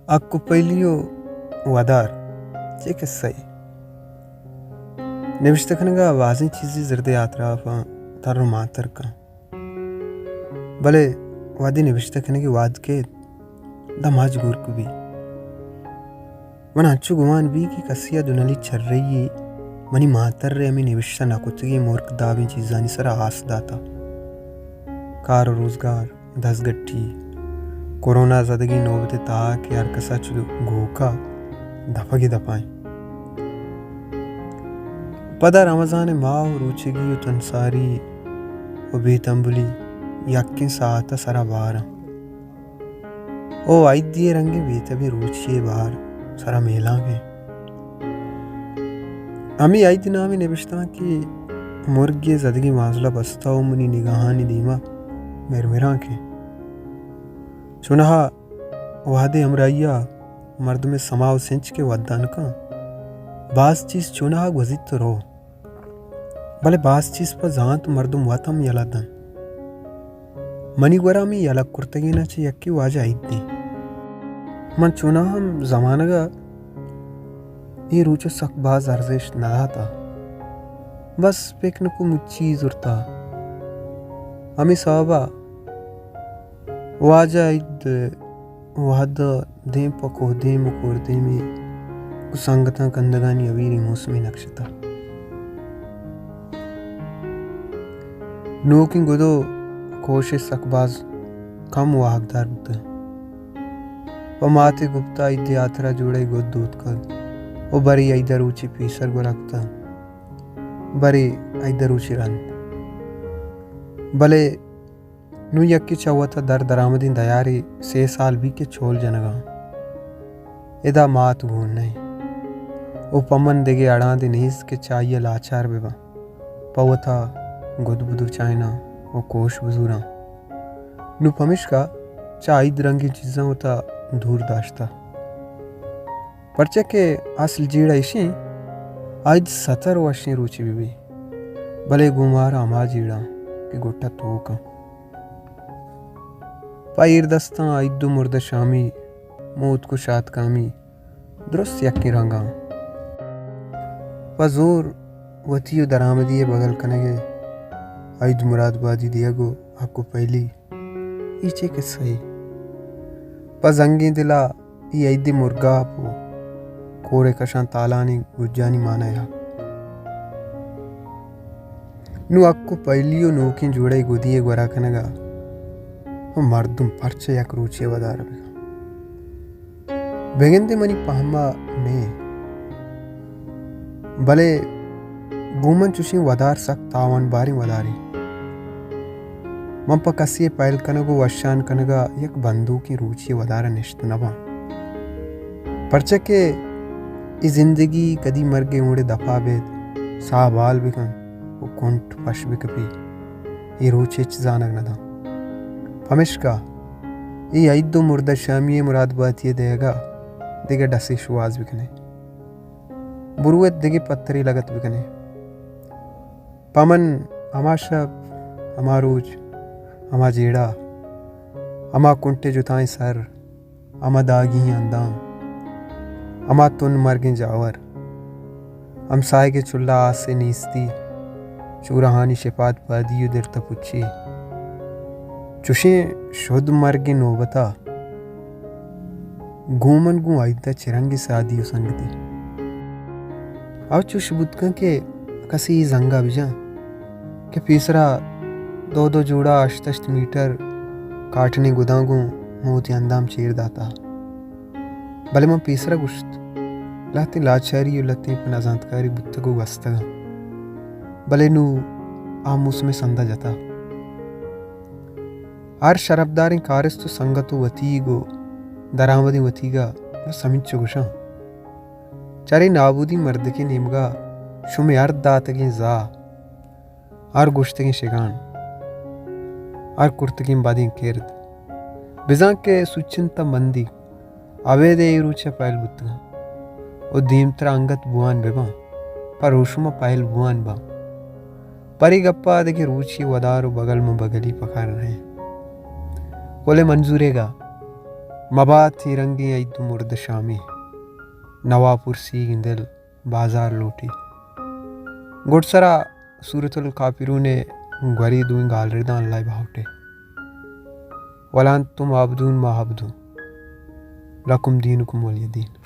حق و پہلی و ودار، چے قصہ ئے؟ نبشتہ کنگا بازیں چیزے زردے آتراپاں تر و ماتر کن۔ بلے وہدے نبشتہ کنگے وہد کیت، داں ماج گورک بی۔ من انچو گمان بی کہ کسے ء دو نلی چرئی یے منی ماتر ء ہمے نبشتہ نہ کتگیں مرک دابیں چیزانی سرا آس داتا۔ کار و روزگار، دزگٹی، کرونا زدگیں نوبت ء تہا کہ ہر کسا چو گوکا دپگے دپائیں۔ پدا رمضان ء ماہ و روچگی و تنساری و بے تمبلی یکیں ساعت ء سرا باراں۔ او عیدی ء رنگیں بے تبیں روچی ء بار سرا میلانک انت۔ ہمے عید نامیں نبشتانکے مرگے ء زدگیں مانزل ء بستہ و منی نگاہانی دیما مرمرانک انت۔ چوناہا وہدے ہمراہی ء مردم ء سما و سنچ کہ ودان کن، باز چیز چوناہا گوزیت و رو۔ بلے باز چیز پہ زانت مردم وت ہم یلہ دنت۔ منی گورا ہمے یلہ کرتگیناں چہ یکے واجہ عیدیں۔ من چوناہا ہم زمانگ ء اے روچ ء سک باز ارزشت نہ داتا۔ بس پکنک و مچی زرتا۔ ہمے سوب ء واجہ عید وہد ء دیم پہ کوہ دیم و کور دیمے گوں سنگتاں کندگانی ابیری موسمے نکشتہ۔ نوکیں گدو کوش ء سک باز کم واہگدار بوتہ۔ پہ ماتے گپتہ عید ء ہاترا جوڑہ ء گد دوتکگ و برے عید ء روچے پیسر گورا کتہ، برے عید ء روچے رند۔ بلے نوں یکے چہ وتا در درآمدیں دیارے سے سال بیت کہ چول جنگاں۔ ادا مات گون نہ انت و پہ من دگہ اڑاندے نیست کہ چہ آئی ء لاچار بہ باں، پہ وتا گد بدوچائیناں و کوش بزوراں۔ نوں پمیشکا چہ عید رنگیں چیزاں وتا دور داشتہ۔ پرچا کہ اصل جیڑہ ایشیں، عید ستر وشیں روچے بہ بی، بلے گوں مارا ہما جیڑہ کہ گٹا توکاں۔ پہ ایر دستاں عید و مردہ شامی، موتک و شاتکامی درست یکیں رنگاں۔ پہ زور وتی و درآمدی ء بگل کنگ ء عید مراد بادی دیگ و حق و پہلی، اے چے قصہ یے؟ پہ زنگیں دلا اے عید مرگاپ و کور ء کشاں تالانی گجانی مانا ء۔ نوں حق و پہلی و نوکیں جوڑہ ء گدی ء گورا کنگ ء مردم پرچہ یک روچے ء ودار بہ کن؟ بگندے منی پہم ء نہ، بلے گوں من چوشیں ودار سک تاوان باریں ودارے۔ من پہ کسے ء پہل کنگ و وشان کنگ ء یک بندوکیں روچے ء ودار ء نشت نہ باں۔ پرچا کہ اے زندگی کدی مرگ ء اوڑ ء دپا بیت، ساہ بال بہ کنت و کنٹ پش بہ کپی، اے روچ ہچ زانگ نہ داں۔ پمشکا اے عید و مردہ شامی ء مراد باتی ء دئیگ ء دگہ ڈسے شوہاز بہ کن ئے۔ بروت دگہ پترے لگت بہ کن ئے۔ پہ من ہما شپ، ہما روچ، ہما جیڑہ، ہما کنٹے جتائیں سر، ہما داگی اندام، ہما تن مرگیں جاور، ہمساہگ ء چلا آس ء نیستی، چورہانی شپات پادی و دل تپچی، چوشیں شد مرگیں نوبتا گوں من گوں عید ء چہ رنگیں سادی و سنگتی۔ او چوش بوت کن کہ کسے اے زنگا بجاں کہ پیسرا دو دو جوڑا ہشت ہشت میٹر کاٹنیں گداں گوں موتی اندام چیر داتا۔ بلے من پیسرا گوشت، لہتیں لاچاری و لہتیں پہ نزانتکاری بوتگ و گوستگاں۔ بلے نوں آ موسم سندا جتا۔ ہر شرپداریں کارست و سنگت و وتیگ و درآمدیں وتیگا بس ہمینچو گوشاں۔ چرے نابودی مردکے نیمگا شمے ہر داتگیں زاہ، ہر گوشتگیں شگان، ہر کرتگیں بدیں کرد، بزاں کہ سوچنت ء مندی ابید ء اے روچ ء پہل بوتگاں و دیمترا انگت بوان بہ باں، پہ روشم ء پہل بوان باں۔ پرے گپا دگہ روچی ودار و بگل ماں بگلی پکار نہ انت۔ کل ء منظوریگا مبات اے رنگیں عید و مرد شامی، نوا پرسیگیں دل بازار لوٹی۔ گڈسرا سورت الکافرون ءِ گوری دوئیں گالرداں اللہ ءِ باہوٹ ءَ۔ ولانتم عابدون ما اعبد، لکم دینکم ولی دین۔